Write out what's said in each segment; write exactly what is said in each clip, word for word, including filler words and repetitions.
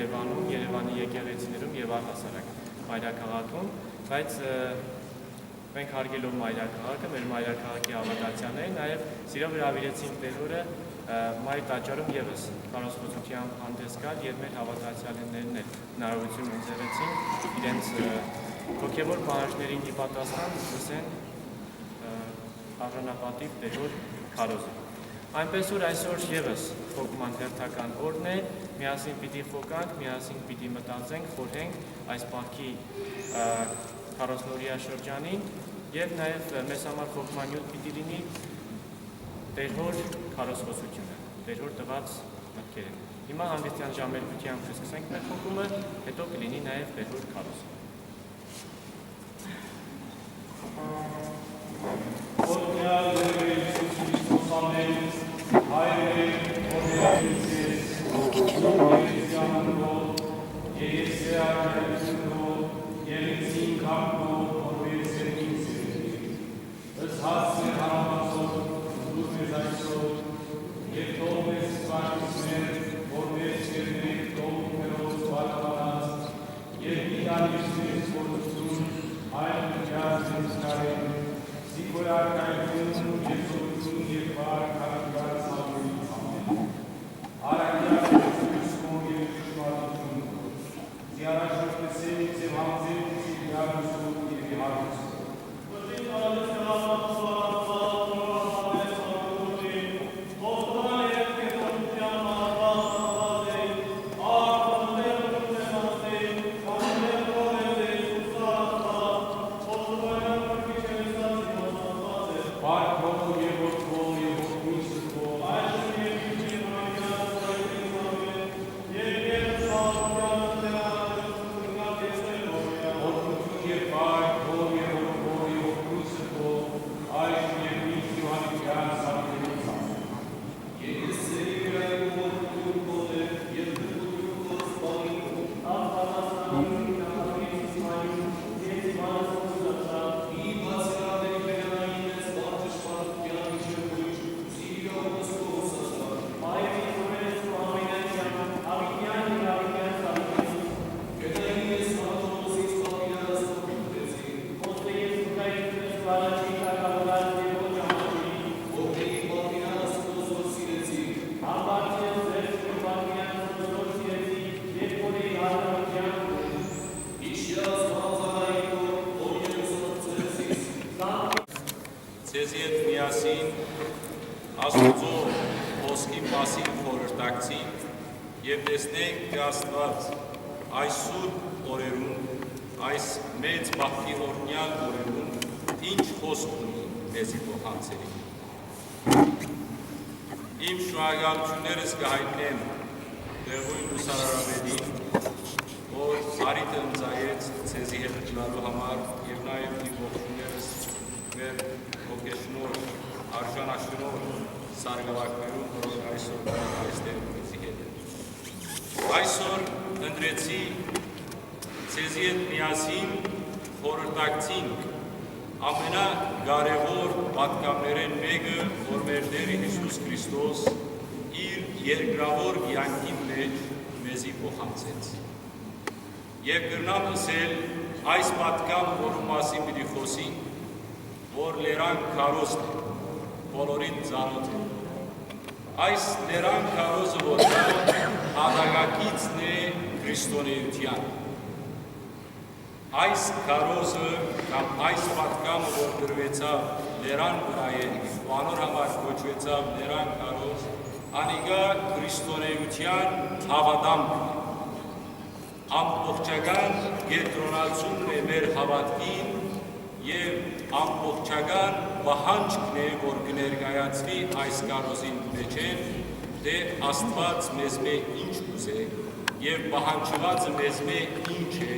Երեւանում, Երեւանի եկեղեցիներում եւ առհասարակ մայրաքաղաքում, բայց, ը, մենք հարգելով մայրաքաղաքը, մեր մայրաքաղաքի հաւատացյալներին, նաեւ սիրով հրաւիրեցինք Տեր Հօրը, ը, մայր տաճարում եւս քարոզխօսութեամբ հանդես գալ եւ մեր հաւատացյալներն էլ հնարաւութիւն ընձեռեցին իրենց, ը, հոգեւոր պահանջներին ի պատասխան ըսեն, ը, արժանապատիվ Տեր Հօր քարոզը։ Այնպէս որ այսօր եւս խոկման հերթական օրն է, միասին պիտի խոկանք, միասին պիտի մտածենք, խորհենք այս պահքի, ը, քարոզնորիա շրջանին եւ նաեւ, ը, մեզ համար խոկման նիւթ պիտի լինի Տեր Հօր քարոզխօսութիւնը, Տեր Հօր տուած մտքերէն։ Հիմա հանգստեան ժամերգութեամբ կը սկսենք մեր խոկումը, յետոյ կը լինի նաեւ Տեր Հօր քարոզը։ Օրհնեալ Տէրը Յիսուս Քրիստոս ամէն, Հայրը, Հօրը, Եսես, Սուրբ Եկեղեցի ամն Քո, Եսե արքայութիւն Քո, Եղեցին քարքով, որպէս երկին սերտի։ Ըսած մեր հարազատներուն, դուր մեզ այսօր, եւ թող մեզ սպասեցներ, որպէս երկրի թող Տիրոջ պարապանած, եւ մի տանիք մեզ գործունեություն, այլ մտյալ մեզ կարեն, զինքոյ արքայութիւն, եզօրութիւն եւ պարք հաւիտար սամուելից ամեն։ Առաքյալ Յիսուս Քրիստոս եւ ճշմարտութիւն Քո, զի առաջնորդեցին եւ համբերեցին Սիլիա Յիսուս եւ Յիսուս։ Ձեզի հետ միասին Աստուծոյ խօսքին մասին խորհրդակցինք եւ տեսնենք թէ Աստուած այս սուրբ օրերուն, այս մեծ մահքի օրհնեալ օրերուն ինչ խօսք ունի մեզի փոխանցելու։ Իմ շնորհակալութիւններս կը յայտնեմ տեղւոյն լուսարարապետին, որ առիթը ընծայեց ձեզի հետ ըլլալու համար եւ նաեւ իմ ողջոյններս մեր ոգեշնորհ, արժանաշնորհ սարկաւագներուն, որոնք այսօր այստեղ մեզի հետ են։ Այսօր ընտրեցի ձեզի հետ միասին խորհրդակցինք ամենակարեւոր պատգամներէն մէկը, որ մեր Տէրը Յիսուս Քրիստոս իր երկրաւոր կեանքին մէջ մեզի փոխանցեց։ Եւ կրնամ ըսել, այս պատգամը, որուն մասին պիտի խօսինք, որ լերան քարոզն է, բոլորին ծանօթ է։ Այս լերան քարոզը, որ կայ, յատակագիծն է քրիստոնէութեան։ Այս քարոզը կամ այս պատգամը, որ դրուեցաւ լերան վրայէն ու անոր համար կոչուեցաւ լերան քարոզ, անիկա քրիստոնէութեան հաւատամք է։ Ամբողջական կեդրոնացումն է մեր հաւատքին եւ ամբողջական պահանջքն է, որ կը ներկայացուի այս քարոզին մէջէն, թէ Աստուած մեզմէ ինչ կ'ուզէ եւ պահանջուածը մեզմէ ինչ է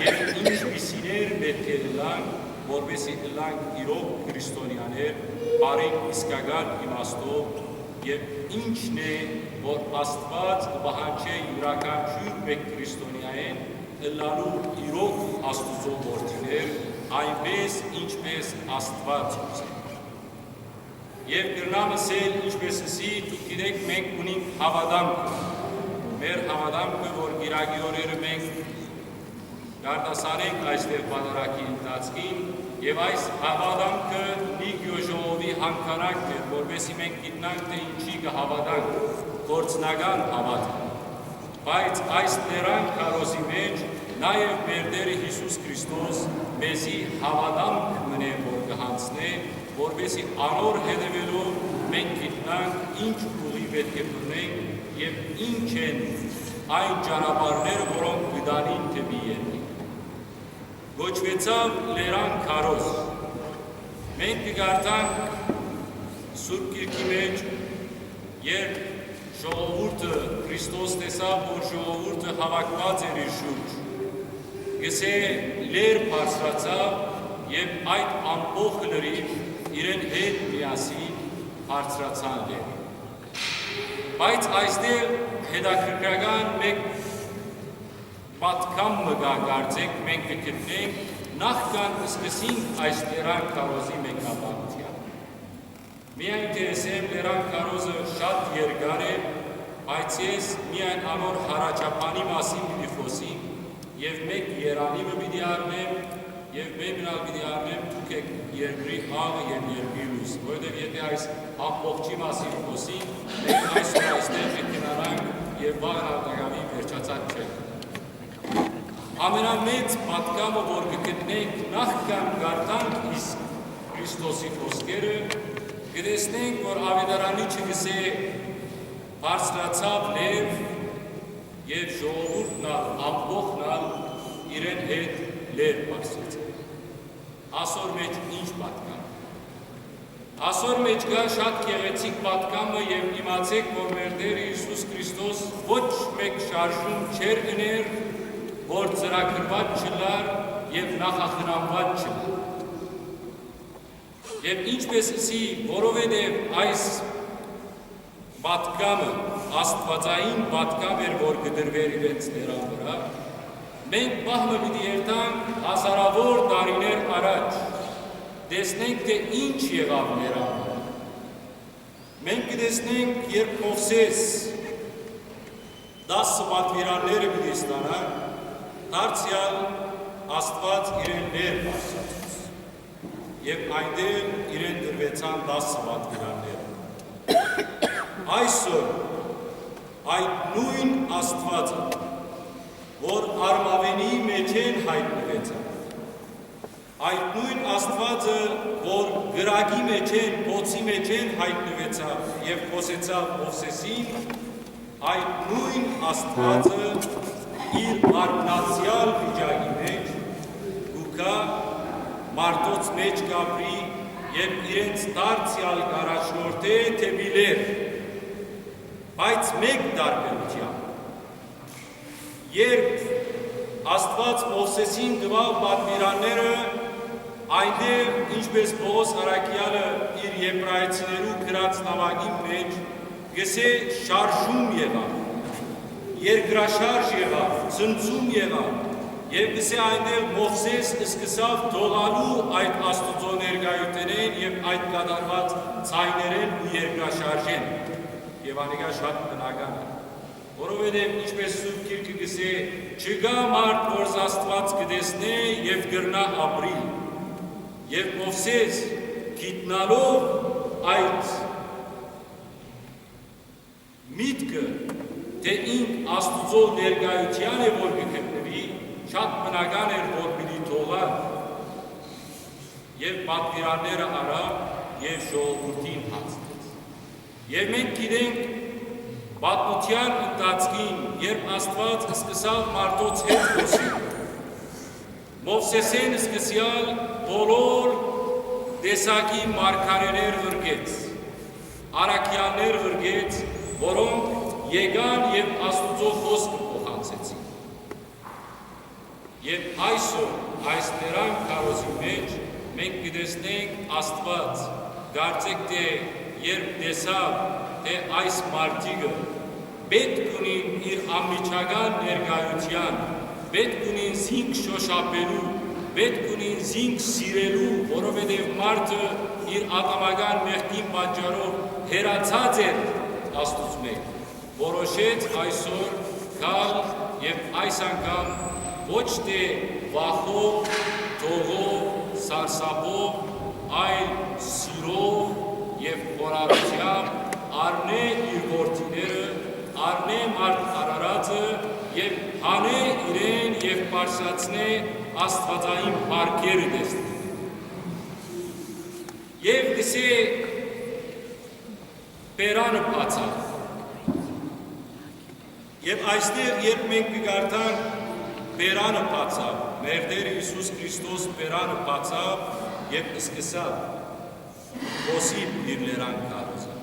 եւ ինչպիսիներ պէտք է ըլլանք, որպէսզի ըլլանք իրոք քրիստոնեաներ, բառին իսկական իմաստով, եւ ինչն է, որ Աստուած կը պահանջէ իւրաքանչիւր մէկ քրիստոնեայէն ըլլալու իրոք Աստուծոյ որդիներ, այնպէս ինչպէս Աստուած կ'ուզէ։ Եւ կրնամ ըսել, ինչպէս ըսի, դուք գիտէք, մենք ունինք հաւատամք, Մեր հաւատամքը, որ կիրակի օրերը մենք կ'արտասանենք այստեղ պատարագի ընթացքին, եւ այս հաւատամքը նիկիո ժողովի հանգարանքն էր, որպեսզի մենք գիտնանք, թէ ինչի կը հաւատանք, գործնական հաւատք։ Բայց այս Տերան քարոզի մէջ նաեւ մեր Տէրը Յիսուս Քրիստոս մեզի հաւատամք մնե որ կը յանձնէ, որպեսզի անոր հետեւելով մենք գիտնանք ինչ ուղի պէտք է բռնենք եւ ինչ են այն ճանապարհները, որոնք կը տանին դէպի երկինք։ Կոչուեցաւ Լերան քարոզ։ Մենք կը կարդանք Սուրբ Գիրքի մէջ, երբ ժողովուրդը, Քրիստոս տեսաւ, որ ժողովուրդը հաւաքուած էր իր շուրջ, կ'ըսէ, լեր բարձրացաւ եւ այդ ամբողջ լրիվ իրեն հետ միասին բարձրացան լեր։ Բայց այստեղ հետաքրքրական մէկ պատգամ մը կայ, կարծենք մենք կը գտնենք, նախքան սկսենք այս Տերան քարոզի մեկնաբանութեան։ Միայն թէ ըսեմ, Լերան քարոզը շատ երկար է, բայց ես միայն անոր յառաջաբանի մասին պիտի խօսիմ եւ մէկ երանի մը պիտի առնեմ եւ մէկ մնալ պիտի առնեմ, դուք եք երկրի աղը եւ երկրի լույս, որովհետեւ եթե այս ամբողջի մասին խօսին, մենք այսօր այստեղ կգնանանք եւ վաղը արտակամի վերջացած չենք։ Ամենամեծ պատգամը, որ կը գտնենք նախքան կարդանք իսկ Քրիստոսի խոսքերը, կը տեսնենք, որ աւետարանիչը կ'ըսէ, բարձրացաւ լեր եւ ժողովուրդն ալ, ամբողջն ալ իրեն հետ լեր բարձրացաւ։ Ասոր մէջ ինչ պատկան։ Ասոր մէջ կայ շատ գեղեցիկ պատկամը եւ իմացէք, որ մեր Տէրը Յիսուս Քրիստոս ոչ մէկ շարժում չէր ըներ, որ ծրագրուած չըլլար եւ նախախնամուած չըլլար։ Եւ ինչպէս ըսի, որովհետեւ այս պատկամը աստուածային պատկամ էր, որ կը դրուէր իրենց Տերան վրայ, մենք պահ մը պիտի երթանք հազարաւոր տարիներ առաջ, տեսնենք թէ ինչ եղաւ Տերան վրայ։ Մենք կը տեսնենք, երբ Մովսէս տասը պատուիրանները պիտի ստանայ, դարձեալ Աստուած իրեն լեր բարձրացուց եւ այնտեղ իրեն տրուեցան տասը պատուիրանները։ Այսօր այդ նոյն Աստուածը, որ արմաւենիի մէջէն յայտնուեցաւ, այդ նոյն Աստուածը, որ կրակի մէջէն, բոցի մէջէն յայտնուեցաւ եւ խօսեցաւ Մովսէսին, այդ նոյն Աստուածը իր մարմնացեալ վիճակի մէջ կու գայ, մարդոց մէջ կ'ապրի եւ իրենց դարձեալ կ'առաջնորդէ դէպի լեր, բայց մէկ տարբերութեամբ։ Երբ Աստուած Մովսէսին տուաւ պատուիրանները, այնտեղ, ինչպէս Պողոս առաքեալը իր Եբրայեցիներու գրած նամակին մէջ կ'ըսէ, շարժում եղաւ, երկրաշարժ եղաւ, ցնցում եղաւ, եւ կ'ըսէ, այնտեղ Մովսէս սկսաւ դողալու այդ Աստուծոյ ներկայութենէն եւ այդ կատարուած ձայներէն ու երկրաշարժէն։ Եւ անիկա շատ բնական է, որովհետեւ, ինչպէս Սուրբ Գիրքը կ'ըսէ, չկայ մարդ, որ Աստուած կը տեսնէ եւ կրնայ ապրիլ։ Եւ Մովսէս, գիտնալով այդ միտքը, թէ ինք Աստուծոյ ներկայութեան է, որ կը գտնուի, շատ բնական էր, որ պիտի դողար եւ պատուիրանները առաւ եւ ժողովուրդին յանձնեց։ Եւ մենք գիտենք, պատմութեան ընթացքին, երբ Աստուած սկսաւ մարդոց հետ խօսիլ, Մովսէսէն սկսեալ բոլոր տեսակի մարգարէներ ղրկեց, առաքեալներ ղրկեց, որոնք եկան եւ Աստուծոյ խօսքը փոխանցեցին։ Եւ այսօր, այս Տերան քարոզի մէջ, մենք կը տեսնենք Աստուած, կարծեք թէ երբ տեսաւ, թէ այս մարդիկը պէտք ունին իր անմիջական ներկայութեան, պէտք ունին զինք շօշափելու, պէտք ունին զինք սիրելու, որովհետեւ մարդը իր ատամական մեղքին պատճառով հեռացած էր Աստուծմէ, որոշեց այսօր Կալ եւ այս անգամ ոչ թէ վախով, դողով, սարսափով, այլ սիրով եւ խոնարհությամբ առնէ իր որդիները, առնէ մարդ արարածը եւ հանէ իրեն եւ բարձրացնէ աստուածային պարգերը տեսնի։ Եւ գսե, բերանը բացաւ։ Եւ այստեղ, երբ մենք կը կարդանք, բերանը բացաւ, մեր Տէր Յիսուս Քրիստոս բերանը բացաւ եւ սկսաւ խօսիլ իր լերան քարոզը։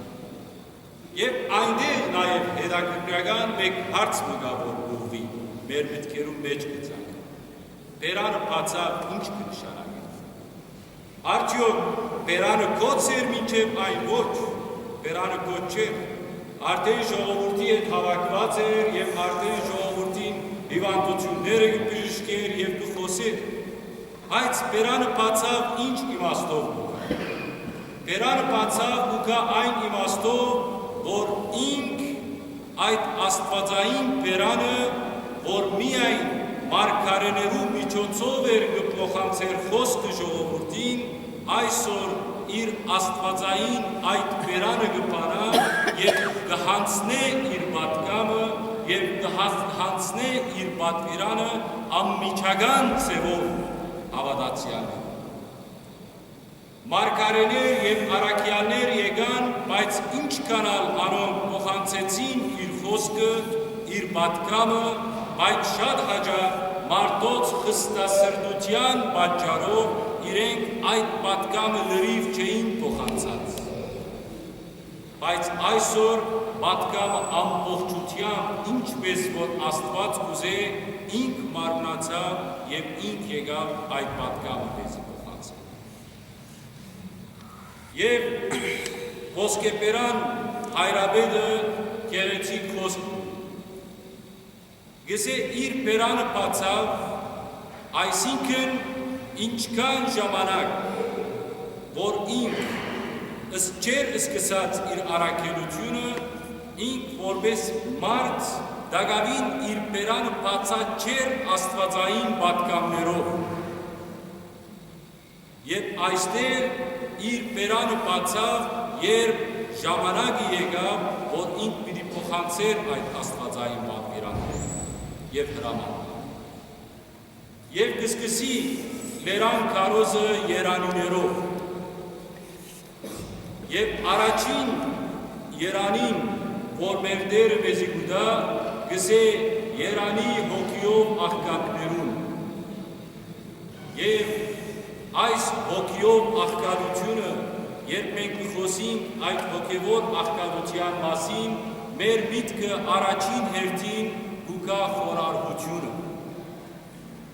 Եւ այնտեղ նաեւ հետաքրքրական մէկ հարց մը կայ, որ կուղղուի, մեր մտքերուն մէջ կը ծագ։ Բերանը բացաւ, ի՞նչ կը նշանակէ։ Արդեօք բերանը գոց էր մինչեւ այն, ոչ, բերանը գոց չէր։ Արդէն ժողովուրդի հետ հաւաքուած էր եւ արդէն ժողովուրդին հիւանդութիւնները կը բժշկէր եւ կը խօսէր։ Բայց բերանը բացաւ, ի՞նչ իմաստով կու գայ։ Բերանը բացաւ, կու գայ այն իմաստով, որ ինք այդ աստուածային բերանը, որ միայն մարգարէներու միջոցով էր կը փոխանցէր խօսքը ժողովուրդին, այսօր իր աստուածային այդ բերանը կը բանայ եւ կը յանձնէ իր պատգամը եւ կը յանձ-, յանձնէ իր պատուիրանը անմիջական ձեւով հաւատացեալին։ Մարգարէներ եւ առաքեալներ եկան, բայց ինչքան ալ անոնք փոխանցեցին իր խօսքը, իր պատգամը, բայց շատ յաճախ մարդոց խստասրտութեան պատճառով իրենք այդ պատգամը լրիվ չէին փոխանցած։ Բայց այսօր պատգամը ամբողջութեամբ, ինչպես որ Աստուած կ'ուզէ, ինք մարմնացաւ եւ ինք եկաւ այդ պատգամը մեզի փոխանցել։ Եւ ոսկեբերան հայրապետը գեղեցիկ խօսք կ'ըսէ, իր բերանը բացաւ, այսինքն ինչքան ժամանակ որ ինք ըս-, չէր սկսած իր առաքելութիւնը, ինք որպես մարդ տակաւին իր բերանը բացած չէր աստուածային պատգամներով։ Եւ այստեղ իր բերանը բացաւ, երբ ժամանակը եկաւ, որ ինք պիտի փոխանցէր այդ աստուածային պատուիրանները եւ հրամանները։ Եւ կ'սկսի լերան քարոզը երանիներով։ Եւ առաջին երանին, որ մեր Տէրը մեզի կու տայ, կ'ըսէ, երանի հոգիով աղքատներուն։ Եւ այս հոգիով աղքատութիւնը, երբ մենք կը խօսինք այդ հոգեւոր աղքատութեան մասին, մեր միտքը առաջին հերթին կու գայ խոնարհութիւնը։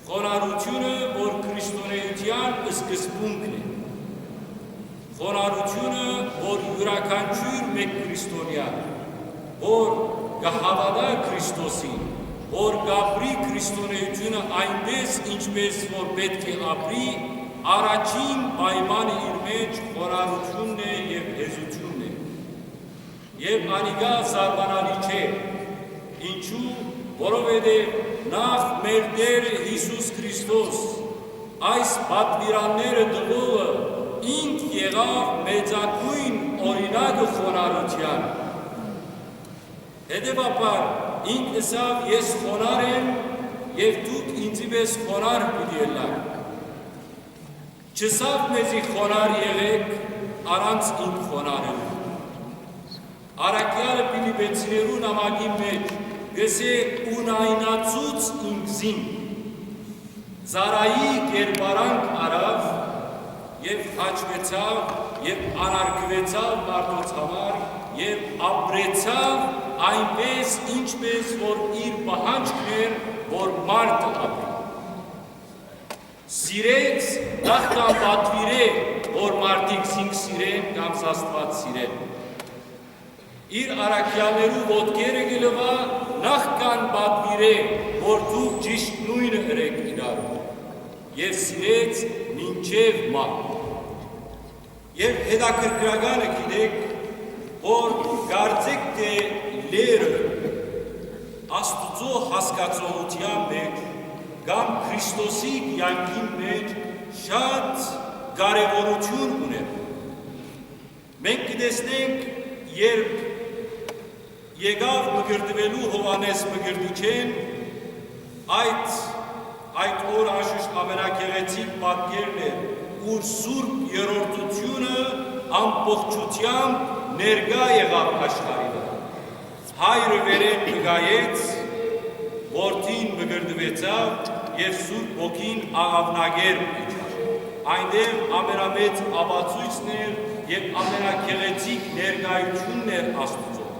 Խոնարհութիւնը, որ քրիստոնէութեան սկզբունքն է։ Խոնարհութիւնը, որ իւրաքանչիւր մէկ քրիստոնեայ, որ կը հաւատայ Քրիստոսին, որ կ'ապրի քրիստոնէութիւնը այնպէս, ինչպէս որ պէտք է ապրի, առաջին պայմանը իր մէջ խոնարհութիւնն է եւ հեզութիւնն է։ Եւ անիկա զարմանալի չէ։ Ինչու՞, որովհետեւ նախ մեր Տէր Յիսուս Քրիստոս այս պատուիրանները տուողը ինք եղաւ մեծագոյն օրինակը խոնարհութեան։ Հետեւաբար ինք ըսաւ. «Ես խոնարհ եմ եւ դուք ինծի պէս խոնարհ պիտի ըլլաք»։ Չըսաւ մեզի. «Խոնարհ եղէք», առանց ինք խոնարհելու։ Առաքեալը Փիլիպեցիներու նամակին մէջ կ'ըսէ. «Ունայնացուց ինքզինք, ծառայի կերպարանք առաւ եւ խաչուեցաւ եւ անարգուեցաւ մարդոց համար եւ ապրեցաւ այնպէս, ինչպէս որ իր պահանջքն էր, որ մարդը ապրի»։ Սիրեց, նախ կան պատուիրե, որ մարդիկ զինք սիրեն կամ Աստուած սիրեն։ Իր առաքեալներու ոտքերը կը լուայ, նախ կան պատուիրե, որ դուք ճիշդ նոյնը ըրեք իրարու։ Եւ սիրեց մինչեւ մահ։ Եւ հետաքրքրականը գիտեք, որ կարծեք թէ լերը Աստուծոյ հասկացողութեան մէջ կամ Քրիստոսի կեանքին մէջ շատ կարեւորութիւն ունի։ Մենք կը տեսնենք, երբ եկաւ մկրտուելու Յովհաննէս Մկրտիչէն, այդ, այդ օրը անշուշտ ամենագեղեցիկ պատկերն էր, ուր Սուրբ Երրորդութիւնը ամբողջութեամբ ներկայ եղաւ աշխարհի վրայ։ Հայրը վերէն նկայեց, որդին մկրտուեցաւ եւ Սուրբ Հոգին աղաւնակերպ իջաւ։ Այնտեղ ամենամեծ ապացոյցն էր եւ ամենագեղեցիկ ներկայութիւնն էր Աստուծոյ։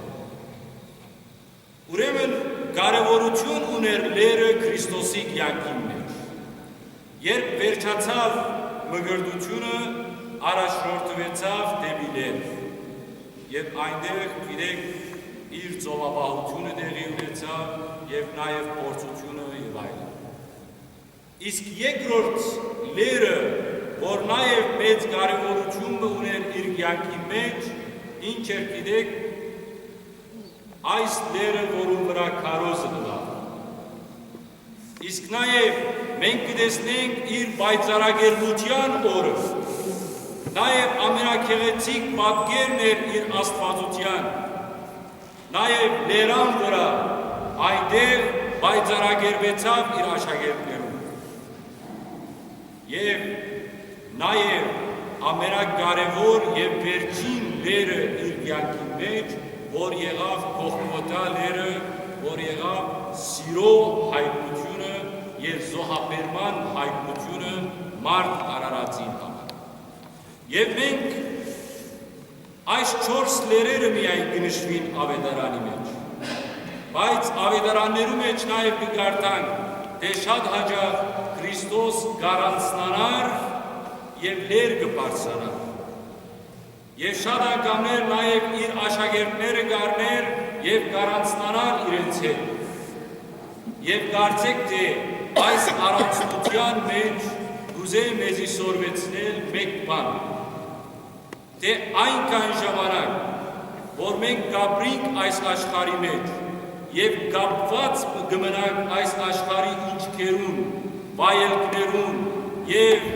Ուրեմն կարեւորութիւն ունէր լերը Քրիստոսի կեանքին մէջ։ Երբ վերջացաւ մկրտութիւնը, առաջնորդուեցաւ դէպի լեր եւ այնտեղ, գիտեք, իր ծովապահութիւնը տեղի ունեցաւ եւ նաեւ փորձութիւնը եւ այլն։ Իսկ երկրորդ լերը, որ նաեւ մեծ կարեւորութիւն մը ունէր իր կեանքին մէջ, ինչ էր, գիտեք, այս լերը, որուն վրայ քարոզը ըլլաւ։ Իսկ նաեւ մենք կը տեսնենք իր պայծառագերբութեան օրը, նաեւ ամենագեղեցիկ պատկերն էր իր Աստուածութեան, նաեւ լերան վրայ այնտեղ պայծառագերբեցաւ իր աշակերտներուն։ Եւ նաեւ ամենակարեւոր եւ վերջին լերը իր կեանքին մէջ, որ եղաւ Գողգոթա լերը, որ եղաւ սիրո հայտնութիւնը եւ զոհաբերման հայտնութիւնը մարդ արարածին համար։ Եւ մենք այս չորս լերերը միայն կը նշուին Աւետարանի մէջ, բայց Աւետարաններու մէջ նաեւ կը կարդանք, թէ շատ յաճախ Քրիստոս կ'առանձնանար եւ լեր կը բարձրանար։ Եւ շատ անգամներ նաեւ իր աշակերտները կ'առնէր եւ կ'առանձնանար իրենց հետ։ Եւ կարծէք թէ այս առանձնութեան մէջ կ'ուզեմ մեզի սորվեցնել մէկ բան, թէ այնքան ժամանակ, որ մենք կ'ապրինք այս աշխարհի մէջ եւ կապուած կը մնանք այս աշխարհի ինչքերուն, վայելքներուն եւ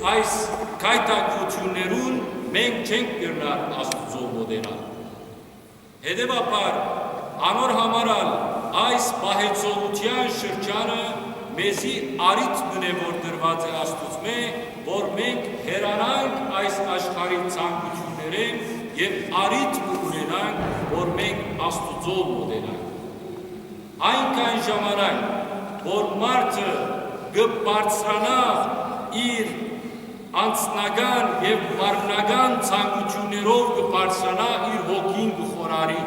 այս գայթակղութիւններուն, մենք չենք կրնար Աստուծոյ մօտենալ։ Հետեւաբար, անոր համար ալ այս պահեցողութեան շրջանը մեզի առիթ մըն է, որ տրուած է Աստուծմէ, որ մենք հեռանանք այս աշխարհի ցանկութիւններէն եւ առիթ մը ունենանք, որ մենք Աստուծոյ մօտենանք։ Այնքան ժամանակ, որ մարդը կը բարձրանայ իր անձնական եւ մարմնական ցանկութիւններով կը բարձրանայ, իր հոգին կը խոնարհի,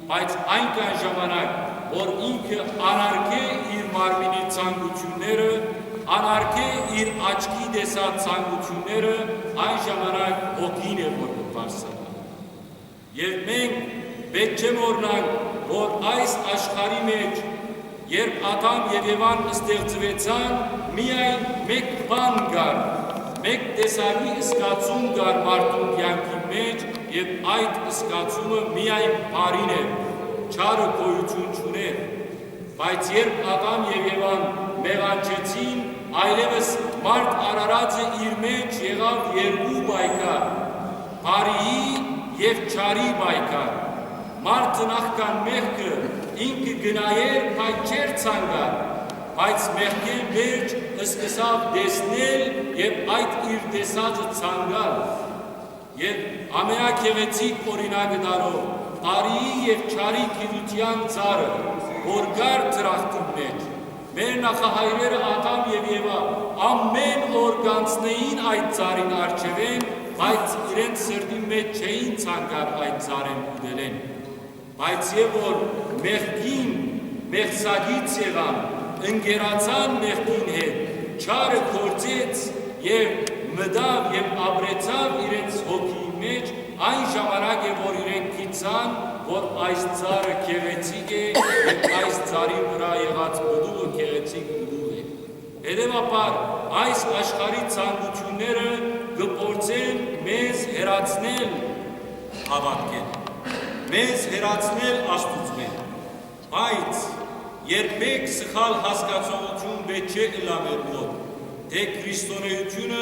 բայց այնքան ժամանակ, որ ինքը անարգէ իր մարմինի ցանկութիւնները, անարգէ իր աչքի տեսած ցանկութիւնները, այն ժամանակ հոգին է, որ կը բարձրանայ։ Եւ մենք պէտք չէ մոռնանք, որ այս աշխարհի մէջ, երբ Ադամ եւ Եվան ստեղծուեցան, միայն մէկ բան կար, մէկ տեսակի զգացում կար մարդուն կեանքին մէջ, եւ այդ զգացումը միայն բարին էր, չարը գոյութիւն չունէր։ Բայց երբ Ադամ եւ Եվան մեղանչեցին, այլեւս մարդ արարածը իր մէջ եղաւ երկու պայքար, բարիի եւ չարի պայքար։ Մարդը նախքան մեղքը ինքը կը նայէր, բայց չէր ցանկար, բայց մեղքէն վերջ սկսաւ տեսնել եւ այդ իր տեսածը ցանկալ։ Եւ ամենագեղեցիկ օրինակը տալով, բարիի եւ չարի գիտութեան ծառը, որ կար դրախտին մէջ, մեր նախահայրերը Ադամ եւ Եվա ամէն օր կանցնէին այդ ծառին առջեւէն, բայց իրենց սրտին մէջ չէին ցանկար այդ ծառէն ուտելէն։ Բայց եւ որ մեղքին մեղսակից եղան, ընկերացան մեղքին հետ, չարը գործեց եւ մտաւ եւ ապրեցաւ իրենց հոգիին մէջ, այն ժամանակ է, որ իրենք գիտցան, որ այս ծառը գեղեցիկ է եւ այս ծառի վրայ եղած պտուղը գեղեցիկ պտուղ է։ Հետեւաբար, այս աշխարհի ցանկութիւնները կը փորձեն մեզ հեռացնել հաւատքէն, մեզ հեռացնել Աստուծմէ։ Բայց երբեք սխալ հասկացողութիւն պէտք չէ ըլլայ մեր մօտ, թէ քրիստոնէութիւնը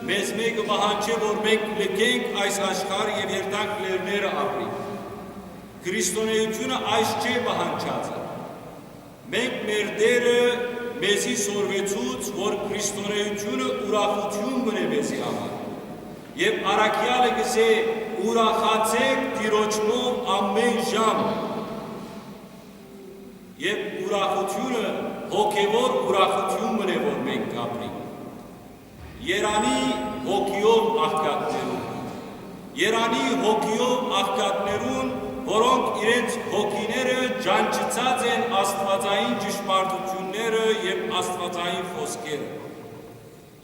մեզմէ կը պահանջէ, որ մենք լքենք այս աշխարհը եւ երթանք լեռները ապրինք։ Քրիստոնէութիւնը այս չէ պահանջածը։ Մենք մեր Տէրը մեզի սորվեցուց, որ քրիստոնէութիւնը ուրախութիւն մըն է մեզի համար։ Եւ առաքեալը կ'ըսէ. «Ուրախացէք Տիրոջմով ամէն ժամ»։ Եւ ուրախութիւնը հոգեւոր ուրախութիւն մըն է, որ մենք կ'ապրենք։ Երանի հոգիով աղքատներուն։ Երանի հոգիով աղքատներուն, որոնք իրենց հոգիները ճանչցած են աստուածային ճշմարտութիւնները եւ աստուածային խօսքերը։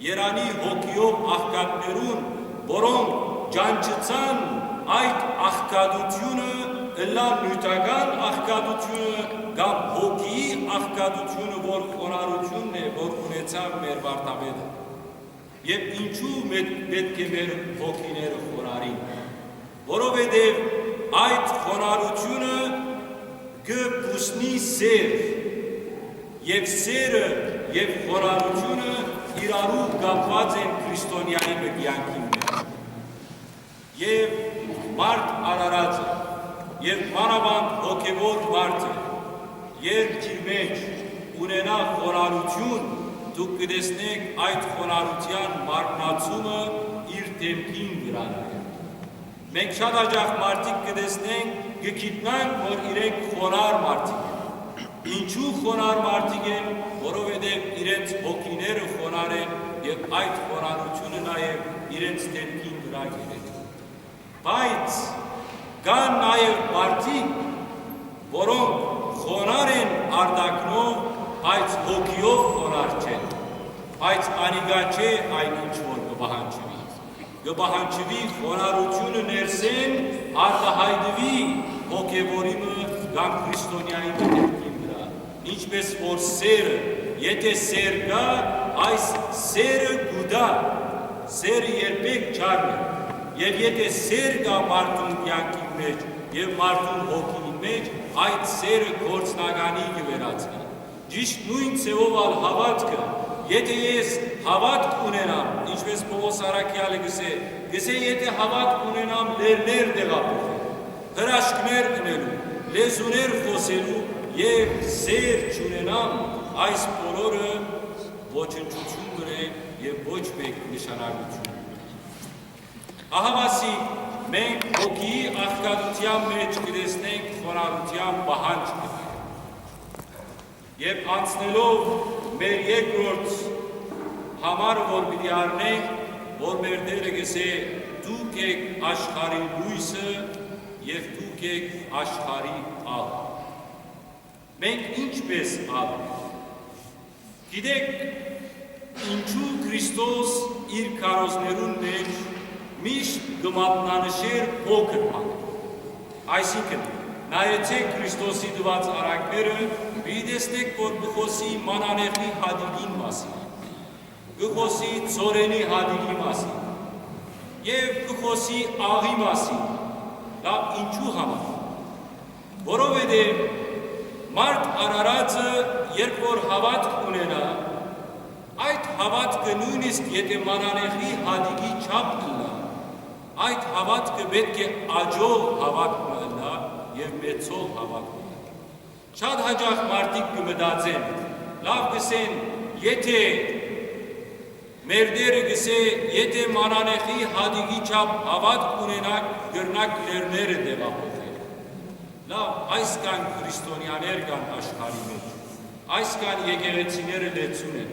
Երանի հոգիով աղքատներուն, որոնք ճանչցան այդ աղքատութիւնը, ըլլայ նիւթական աղքատութիւնը կամ հոգիի աղքատութիւնը, որ խոնարհութիւնն է, որ ունեցաւ մեր վարդապետը։ Եւ ինչո՞ւ մէ-, պէտք է մեր հոգիները խոնարհին, որովհետեւ այդ խոնարհութիւնը կը բուսնի սեր, եւ սերը եւ խոնարհութիւնը իրարու կապուած են քրիստոնեայի մը կեանքին մէջ։ Եւ մարդ արարածը, եւ մանաւանդ հոգեւոր մարդը, երբ իր մէջ ունենայ խոնարհութիւն, դուք կը տեսնէք այդ խոնարհութեան մարմնացումը իր դէմքին վրայ։ Մենք շատ հաճախ մարդիկ կը տեսնենք, կը գիտնանք, որ իրենք խոնարհ մարդիկ են։ Ինչու խոնարհ մարդիկ են, որովհետեւ իրենց հոգիները խոնարհ են եւ այդ խոնարհութիւնը նաեւ իրենց դէմքին վրայ կ'երեւի։ Բայց կան նաեւ մարդիկ, որոնք խոնարհ են արտաքնով, բայց հոգիով խոնարհ չեն, բայց անիկա չէ այն, ինչ որ կը պահանջուի։ Կը պահանջուի խոնարհութիւնը ներսէն արտայայտուի հոգեվորի մը կամ քրիստոնեայի մը դէմքին վրայ, ինչպէս որ սերը, եթէ սեր կայ, այս սերը կու տայ, սերը երբեք չառնէ։ Եւ եթէ սեր կայ մարդուն կեանքին մէջ եւ մարդուն հոգին մէջ, այդ սերը գործնականի կը վերածուի։ Ճիշդ նոյն ձեւով ալ հաւատքը, եթէ ես հաւատք ունենամ, ինչպէս Պօղլոս առաքեալը կ'ըսէ, կ'ըսէ, եթէ հաւատք ունենամ, լեռներ տեղափոխել, հրաշքներ ընելու, լեզուներ խօսելու եւ սեր չունենամ, այս բոլորը ոչնչութիւն մը է եւ ոչ մէկ նշանակութիւն։ Ահա ասի, մենք հոգիի աղքատութեան մէջ կը տեսնենք խոնարհութեան պահանջքը։ Եւ անցնելով մեր երկրորդ համարը, որ պիտի առնենք, որ մեր Տէրը կ'ըսէ. «Դուք էք աշխարհի լոյսը եւ դուք էք աշխարհի ալ»։ Մենք ինչպէս ալ ենք։ Գիտեք, ինչու Քրիստոս իր քարոզներուն մէջ միշտ կը մատնանշէր փոքր բան։ Այսինքն, նայեցէք Քրիստոսի տուած առակները, պիտի տեսնէք, որ կը խօսի մանանեխի հատիկին մասին, կը խօսի ցորենի հատիկի մասին եւ կը խօսի աղի մասին։ Լավ, ինչու համար։ Որովհետեւ մարդ արարածը, երբ որ հաւատք ունենայ, այդ հաւատքը, նոյնիսկ եթէ մանանեխի հատիկի չափ ըլլայ, այդ հաւատքը պէտք է աճող հաւատք մը ըլլայ եւ մեծող հաւատք մը ըլլայ։ Շատ հաճախ մարդիկ կը մտածեն, լաւ կ'ըսեն, եթէ մեր Տէրը կ'ըսէ, եթէ մանանեխի հատիկի չափ հաւատք ունենաք, կրնաք լեռները տեղափոխել։ Լաւ, այսքան քրիստոնեաներ կան աշխարհի մէջ, այսքան եկեղեցիները լեցուն են,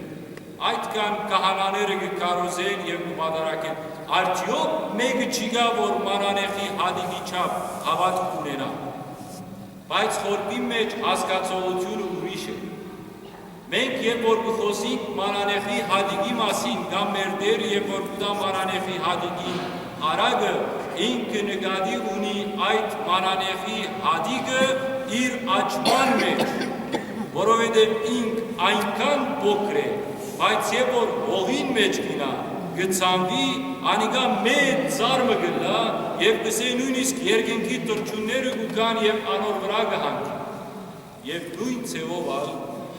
այդքան քահանաները կը քարոզեն եւ կը պատարագեն, արդեօք մէկը չի գա, որ մանանեխի հատիկի չափ հաւատք ունենայ։ Բայց խորքին մէջ հասկացողութիւնը ուրիշ է։ Մենք երբ որ կը խօսենք մանանեխի հատիկի մասին կամ մեր Տէրը երբ որ կու տայ մանանեխի հատիկին առակը, ինքը նկատի ունի այդ մանանեխի հատիկը իր աճման մէջ, որովհետեւ ինք այնքան փոքր է, բայց երբ որ հողին մէջ կ'իյնայ, կը ցանուի, անիկա մեծ ծառ մը կ'ըլլայ եւ կ'ըսէ նոյնիսկ երկնքի թռչունները կու գան եւ անոր վրայ կը հանգին։ Եւ նոյն ձեւով ալ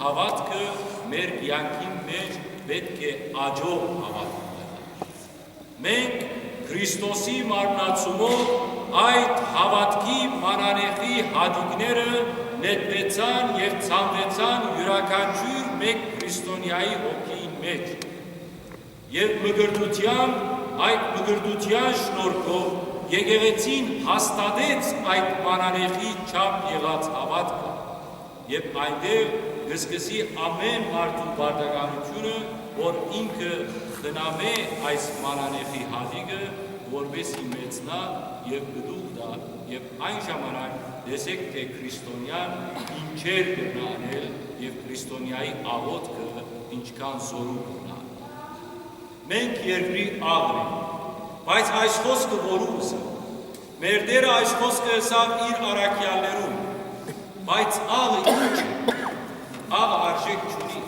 հաւատքը մեր կեանքին մէջ պէտք է աճող հաւատք ըլլայ։ Մենք Քրիստոսի մարմնացումով այդ հաւատքի մանանեխի հատիկները նետուեցան եւ ցանուեցան իւրաքանչիւր մէկ քրիստոնեայի հոգիին մէջ։ Եւ մկրտութեան, այդ մկրտութեան շնորհքով եկեղեցին հաստատեց այդ մանանեխի չափ եղած հաւատքը, եւ այնտեղ կը սկսի ամէն մարդու պարտականութիւնը, որ ինքը խնամէ այս մանանեխի հատիկը, որպէսզի մեծնայ եւ պտուղ տայ, եւ այն ժամանակ տեսէք թէ քրիստոնեան ինչեր կրնայ անել եւ քրիստոնեայի աղօթքը ինչքան զօրու կրնայ։ Մենք երկրի աղն ենք, բայց այս խօսքը որու ըսաւ։ Մեր Տէրը այս խօսքը ըսաւ իր առաքեալներուն, բայց աղը ի՞նչ է։ Աղը արժէք չունի,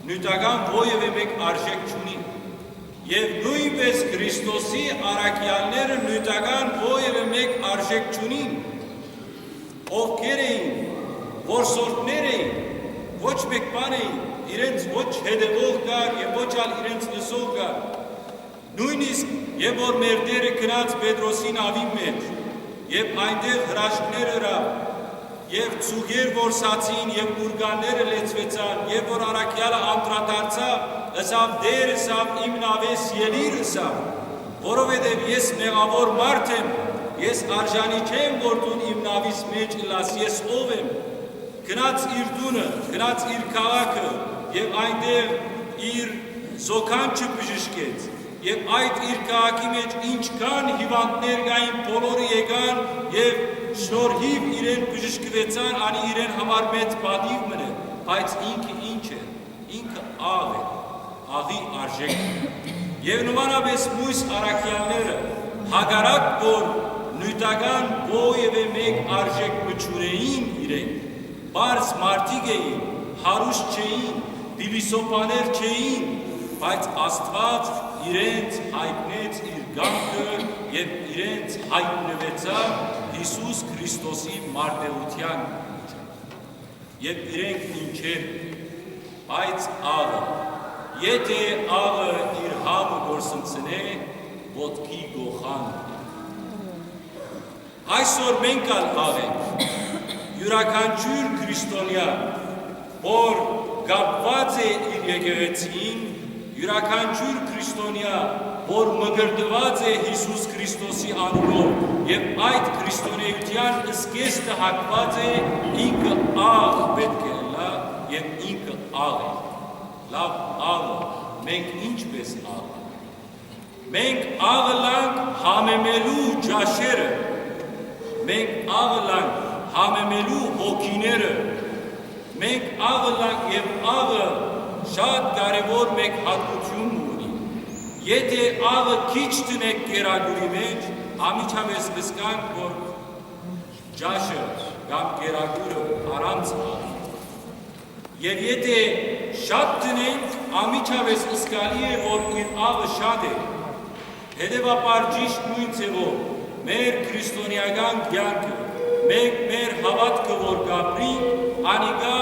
նիւթական որեւէ մէկ արժէք չունի։ Եւ նոյնպէս Քրիստոսի առաքեալները նիւթական որեւէ մէկ արժէք չունին։ Ովքեր էին, որսորդներ էին, ոչ մէկ բան էին, իրենց ոչ հետեւող կար եւ ոչ ալ իրենց լսող կար։ Նոյնիսկ երբ որ մեր Տէրը գնաց Պետրոսին աւին մէջ, եւ այնտեղ հրաշքներ ըրաւ, եւ ձուկեր որսացին եւ պուրկանները լեցուեցան, եւ որ առաքեալը անդրադարձաւ, ըսաւ. «Տէր, ըսաւ, իմ նաւէս ելիր», ըսաւ, «որովհետեւ ես մեղաւոր մարդ եմ, ես արժանի չեմ, որ դուն իմ նաւիս մէջ ըլլաս, ես ով եմ»։ Գնաց իր տունը, գնաց իր քաղաքը եւ այնտեղ իր զոքանչը բժշկեց։ Եւ այդ իր քաղաքի մէջ ինչքան հիւանդներ կային, բոլորը եկան եւ շնորհիւ իրեն բժշկուեցան, անի իրեն համար մեծ պատիւ մըն էր, բայց ինքը ի՞նչ էր։ Ինքը աղ էր, աղի արժէք էր։ Եւ նմանապէս միւս առաքեալները, հակառակ որ նիւթական որեւէ մէկ արժէք մը չունէին իրենք, պարզ մարդիկ էին, հարուստ չէին, փիլիսոփաներ չէին, բայց Աստուած իրենց յայտնեց իր կամքը եւ իրենց յայտնուեցաւ Յիսուս Քրիստոսի մարտելութեան միջոցով։ Եւ իրենք ինչեր, բայց աղը, եթէ աղը իր համը կորսնցնէ, ոտքի կոխան։ Այսօր մենք ալ աղ ենք։ Իւրաքանչիւր քրիստոնեայ, որ կապուած է իր եկեղեցին, իւրաքանչիւր քրիստոնեայ, որ մկրտուած է Յիսուս Քրիստոսի անունով, եւ այդ քրիստոնեայութեան զգեստը հագուած է, ինքը աղ պէտք է ըլլայ եւ ինքը աղ է։ Լաւ, աղը, մենք ինչպէս աղ ենք։ Մենք աղ ըլանք համեմելու ճաշերը, մենք աղ ըլանք համեմելու հոգիները, մենք աղ ըլանք, եւ աղը շատ կարեւոր մէկ հատկութիւն մը ունի։ Եթէ աղը քիչ դնենք կերակուրի մէջ, անմիջապէս կ'զգանք, որ ճաշը կամ կերակուրը առանց աղ է։ Եւ եթէ շատ դնենք, անմիջապէս զգալի է, որ իր աղը շատ է։ Հետեւաբար ճիշդ նոյն ձեւով մեր քրիստոնեական կեանքը, մենք մեր հաւատքը որ կապրինք, անիկա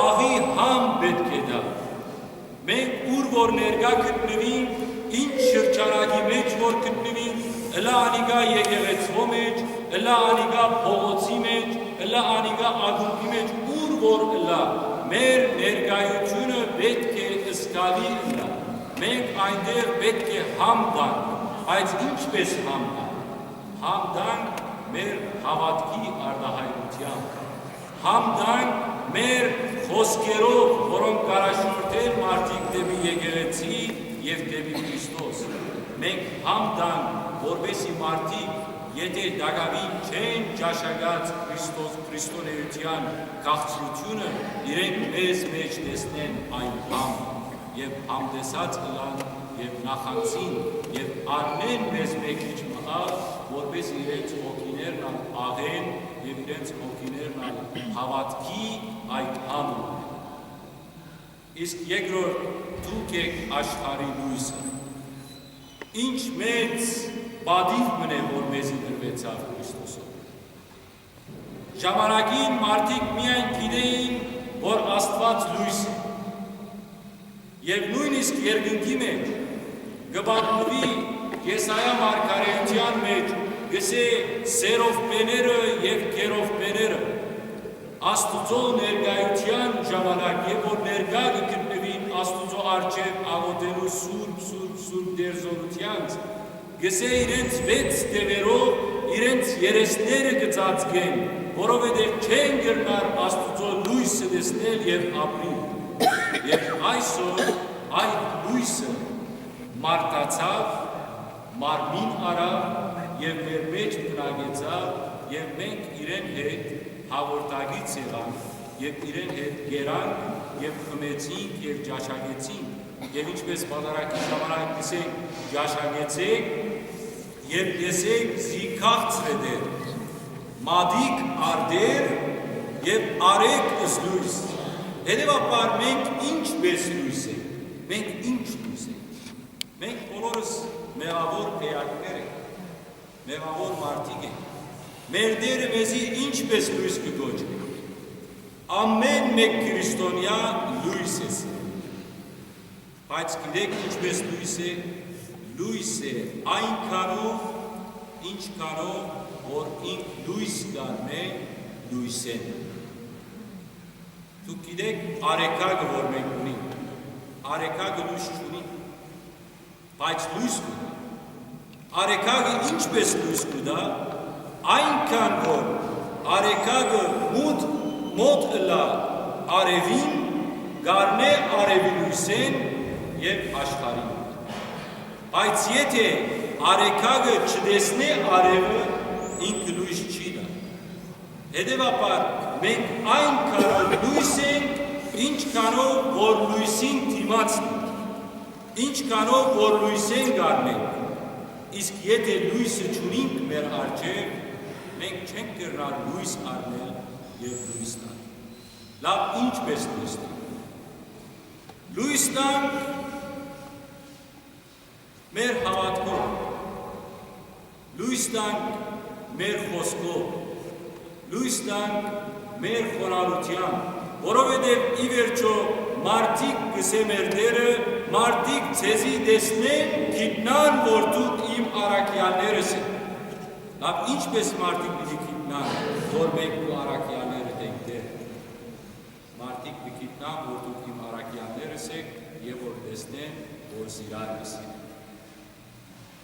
աղի համ պէտք է տայ։ Մենք ուր որ ներկայ գտնուինք, ինչ շրջանակի մէջ որ գտնուինք, ըլլայ անիկա եկեղեցւոյ մէջ, ըլլայ անիկա փողոցի մէջ, ըլլայ անիկա ակումբի մէջ, ուր որ ըլլայ, մեր ներկայութիւնը պէտք է զգալի ըլլայ։ Մենք այնտեղ պէտք է համ տանք, բայց ինչպէս համ տանք։ Համ տանք մեր հաւատքի արտայայտութեամբ, համ տանք մեր խօսքերով, որոնք կ'առաջնորդեն մարդիկ դէպի եկեղեցի եւ դէպի Քրիստոս։ Մենք համ տանք, որպէսզի մարդիկ, եթէ տակաւին չեն ճաշակած Քրիստոս, քրիստոնեայութեան քաղցրութիւնը, իրենք մեզ մէջ տեսնեն այն համ, եւ համ տեսած ըլլան, եւ նախանձին, եւ առնեն մեզ մէկ քիչ մը աղ, որպէս իրենց հոգիներն ալ աղեն եւ իրենց հոգիներն ալ հաւատքի այդ համը ունեն։ Իսկ երկրորդ, դուք էք աշխարհի լոյսը։ Ինչ մեծ պատիւ մըն է, որ մեզի տրուեցաւ Քրիստոսով։ Ժամանակին մարդիկ միայն գիտէին, որ Աստուած լոյս է։ Եւ նոյնիսկ երկնքի մէջ կը պատմուի Եսայա մարգարէութեան մէջ, կ'ըսէ՝ սերովբեները եւ քերովբեները Աստուծոյ ներկայութեան ժամանակ, եւ որ ներկայ կը գտնուին Աստուծոյ առջեւ աղօթելու սուրբ, սուրբ, սուրբ Տեր զօրութեանց, կ'ըսէ՝ իրենց վեց դեւերով իրենց երեսները կը ծածկեն, որովհետեւ չեն կրնար Աստուծոյ լոյսը տեսնել եւ ապրիլ։ Եւ այսօր այդ լոյսը մարդացաւ, մարմին առաւ եւ մեր մէջ բնակեցաւ, եւ մենք իրեն հետ հաղորդակից եղանք եւ իրեն հետ կերանք եւ խմեցինք եւ ճաշակեցինք, եւ ինչպես պատարագի ժամանակ կ'ըսենք՝ ճաշակեցէք եւ տեսէք զի քաղցր է Տեր, մատիկ առ Տեր եւ արեք զլոյս։ Հետեւաբար մենք ինչպես լոյս ենք, մենք ինչ լոյս ենք։ Մենք բոլորս մեղաւոր էակներ ենք, մեղաւոր մարդիկ ենք։ Մեր Տերը մեզի ինչպես լոյս կը կոչէ։ Ամէն մէկ քրիստոնեայ լոյս է սիրելի։ Բայց գիտեք ինչպես լոյս է։ Լոյս է այնքանով, ինչքանով որ ինք լոյս կ'առնէ լոյսէն։ Դուք գիտեք, արեգակը որ մենք ունենք, արեգակը լոյս չունի, բայց լոյս կու տայ։ Արեգակը ինչպես լոյս կու տայ, այնքան որ արեգակը մոտ, մոտ ըլլայ արեւին, կ'առնէ արեւի լոյսէն եւ աշխարհին։ Բայց եթէ արեգակը չտեսնէ արեւը, ինքը լոյս չի տայ։ Հետեւաբար մենք այնքանով լոյս ենք, ինչքանով որ լոյսին դիմացն ենք, ինչքանով որ լոյսէն կ'առնենք, իսկ եթէ լոյսը չունինք մեր առջեւ, մենք չենք կրնար լոյս առնել եւ լոյս տալ։ Լաւ, ինչպես լոյս տանք։ Լոյս տանք մեր հաւատքով, լոյս տանք մեր խօսքով, լոյս տանք մեր խոնարհութեամբ, որովհետեւ ի վերջոյ մարդիկ, կ'ըսէ մեր Տերը, մարդիկ ձեզի տեսնեն, գիտնան որ դուք իմ առաքեալներս էք։ Լաւ, ինչպես մարդիկ պիտի գիտնան որ մենք քու առաքեալներդ ենք, Տէր։ Մարդիկ պիտի գիտնան որ դուք իմ առաքեալներս էք եւ որ տեսնեն որ զիրար կը սիրեն։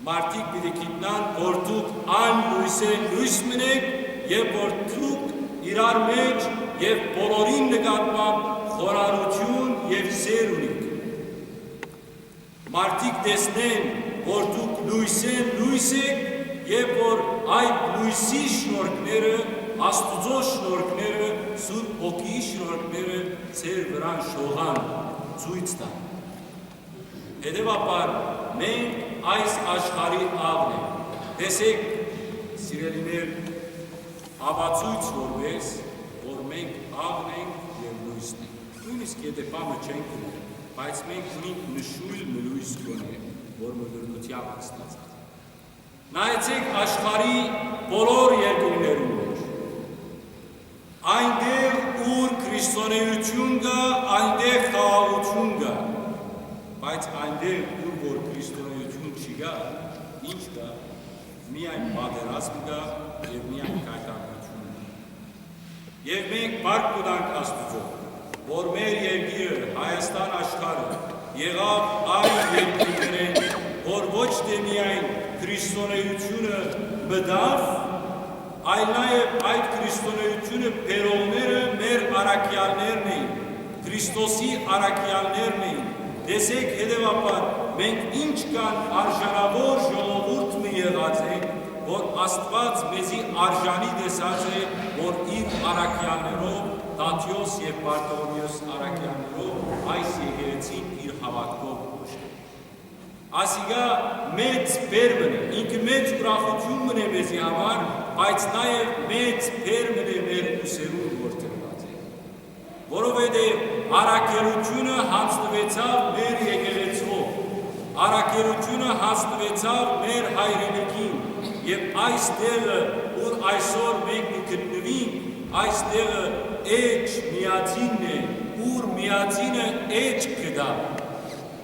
Մարդիկ պիտի գիտնան որ դուք այն լոյսէն լոյս մըն էք եւ որ դուք իրար մէջ եւ բոլորին նկատմամբ խոնարհութիւն եւ սէր ունիք։ Մարդիկ տեսնեն որ դուք լոյսէն լոյս էք եւ որ այդ լոյսի շնորհքները, Աստուծոյ շնորհքները, Սուրբ Հոգիի շնորհքները ձեր վրան շողան, ցոյց տան։ Հետեւաբար մենք այս աշխարհի աղն ենք։ Տեսեք, սիրելիներ, ապացոյց որպէս որ մենք աղն ենք եւ լոյսն ենք։ Նոյնիսկ եթէ բան մը չենք ըներ, բայց մենք ունենք նշոյլ մը լոյս գոնե, որ մտերմութեան վաստացած է։ Նայեցեք աշխարհի բոլոր երկրներուն մէջ։ Այնտեղ ուր քրիստոնէութիւն կայ, այնտեղ խաղաղութիւն կայ, բայց այնտեղ ուր որ քրիստոնէութիւն չկայ, ի՞նչ կայ, միայն պատերազմ կայ եւ միայն գայթակղութիւն կայ։ Եւ մենք փառք կու տանք Աստուծոյ, որ մեր երկիրը, Հայաստան աշխարհը, եղաւ այն երկիրներէն, որ ոչ թէ միայն քրիստոնէութիւնը մտաւ, այլ նաեւ այդ քրիստոնէութիւնը բերողները մեր առաքեալներն էին, Քրիստոսի առաքեալներն էին։ Տեսեք, հետեւաբար, մենք ինչքան արժանաւոր ժողովուրդ մը եղած ենք, որ Աստուած մեզի արժանի տեսած է, որ իր առաքեալներով, Թադէոս եւ Բարթողոմէոս առաքեալներով, այս եկեղեցին իր հաւատքով կ'օժնի։ Ասիկա մեծ բեռ մըն է, ինքը մեծ ուրախութիւն մըն է մեզի համար, բայց նաեւ մեծ բեռ մըն է մեր ուսերուն որ դրուած է։ Որովհետեւ առաքելութիւնը յանձնուեցաւ մեր եկեղեցւոյ, առաքելութիւնը յանձնուեցաւ մեր հայրենիքին, եւ այս տեղը, ուր այսօր մենք կը գտնուինք, Այս տեղը էջ միածինն է, ուր միածինը էջ կը տայ։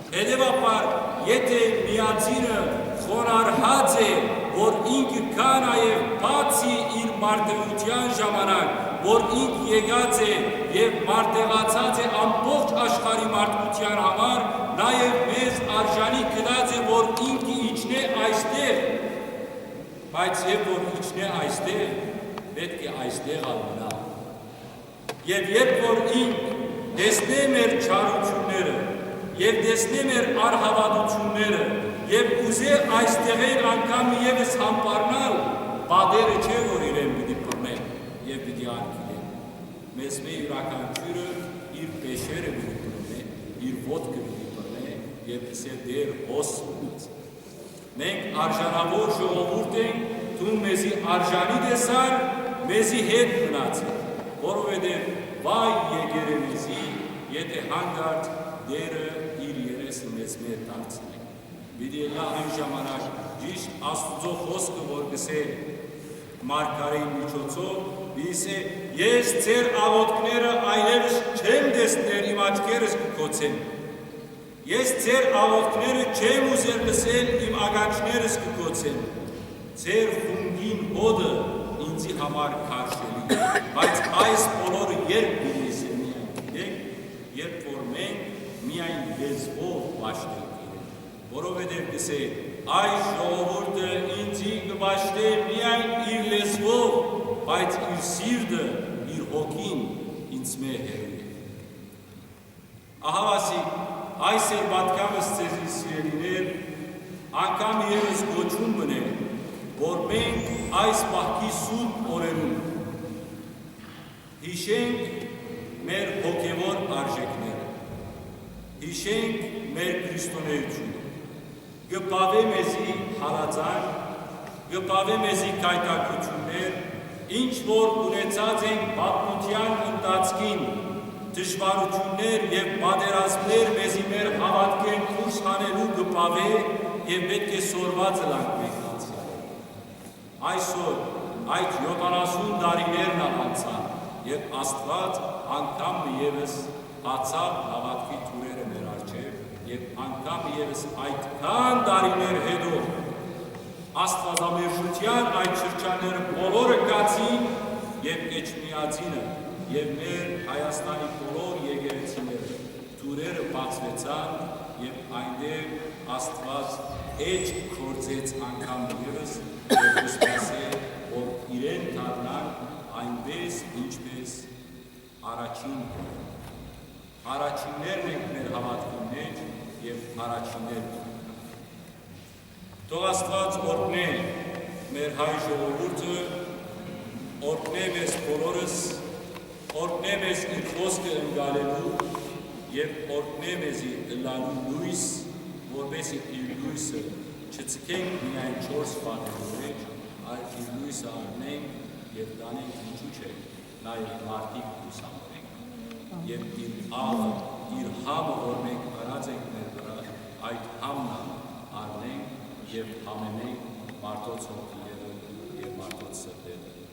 Հետեւաբար, եթէ միածինը խոնարհած է, որ ինքը գայ նաեւ բացի իր մարտերութեան ժամանակ, որ ինք եկած է եւ մարտեղացած է ամբողջ աշխարհի մարդկութեան համար, նաեւ մեզ արժանի գտած է, որ ինքը իջնէ այստեղ, բայց եւ որ իջնէ այստեղ, պէտք է այստեղ ալ մնայ։ Եւ երբ որ ինք տեսնէ մեր չարութիւնները եւ տեսնէ մեր անհաւատութիւնները եւ ուզէ այս տեղէն անգամ եւս համբարնալ, պատերը չէ որ իրեն պիտի բռնեն եւ պիտի արգիլեն։ Մեզմէ իւրաքանչիւրը իր պէշերը պիտի բռնէ, իր ոտքը պիտի բռնէ եւ ըսէ. «Տէր, հոս ինձ»։ Մենք արժանաւոր ժողովուրդ ենք, դուն մեզի արժանի տեսար, մեզի հետ մնացիր, որովհետեւ վայ եկեր է մեզի, եթէ հանկարծ Տէրը իր երեսը մեզմէ դարձնէ։ Պիտի ըլլայ այն ժամանակ ճիշդ Աստուծոյ խօսքը, որ կ'ըսէ մարգարէին միջոցով, պիտի ըսէ. «Ես ձեր աղօթքները այլեւս չեմ տեսներ, իմ աչքերս կը գոցեն»։ Ես ձեր աղօթքները չեմ ուզեր լսել, իմ ականջներս կը գոցեն։ Ձեր խունկին հոտը ինծի համար քարշելի է, բայց այս բոլորը երբ պիտի ըսէ, միայն գիտէք, երբ որ մենք միայն լեզուով պաշտենք իրեն, որովհետեւ կ'ըսէ. «Այս ժողովուրդը ինծի կը պաշտէ միայն իր լեզուով, բայց իր սիրտը, իր հոգին ինծմէ հեռու է»։ Ահաւասիկ, այս էր պատգամս ձեզի, սիրելիներ, անգամ եւս կոչում մըն է, որ մենք այս պահքի սուրբ օրերուն յիշենք մեր հոգեւոր արժեքները, յիշենք մեր քրիստոնէութիւնը, կը բաւէ մեզի հալածանք, կը բաւէ մեզի գայթակղութիւններ, ինչ որ ունեցած ենք պատմութեան ընթացքին, դժուարութիւններ եւ պատերազմներ մեզի մեր հաւատքէն դուրս հանելու կը բաւէ եւ պէտք է սորված ըլանք մենք անցեալով։ Այսօր այդ եօթանասուն տարիներն ալ անցան, եւ Աստուած անգամ մը եւս բացաւ հաւատքի դուռերը մեր առջեւ, եւ անգամ մը եւս այդքան տարիներ յետոյ աստուածամերժութեան այդ շրջանները բոլորը գացին, եւ Էջմիածինը եւ մեր Հայաստանի բոլոր եկեղեցիները դուռերը բացուեցան, եւ այնտեղ Աստուած էջ գործեց անգամ եւս, եւ կ'ասէ, որ իրեն դառնան այնպես, ինչպես առաջին օրը։ Առաջիններն ենք մեր հաւատքին մէջ եւ առաջիններն ենք։ Թող Աստուած օրհնէ մեր հայ ժողովուրդը, օրհնէ մեզ բոլորս, օրհնէ մեզ իր խօսքը ընկալելու եւ օրհնէ մեզի ըլլալու լոյս, որպէսզի իր լոյսը չցկենք միայն չորս պատերու մէջ, այլ իր լոյսը առնենք եւ տանենք ինչու՞ չէ նաեւ մարդիկ լուսավորենք։ Եւ իր աղը, իր համը, որ մենք արած ենք մեր վրայ, այդ համն ալ առնենք եւ համեմենք մարդոց հոգիները եւ մարդոց սրտերը։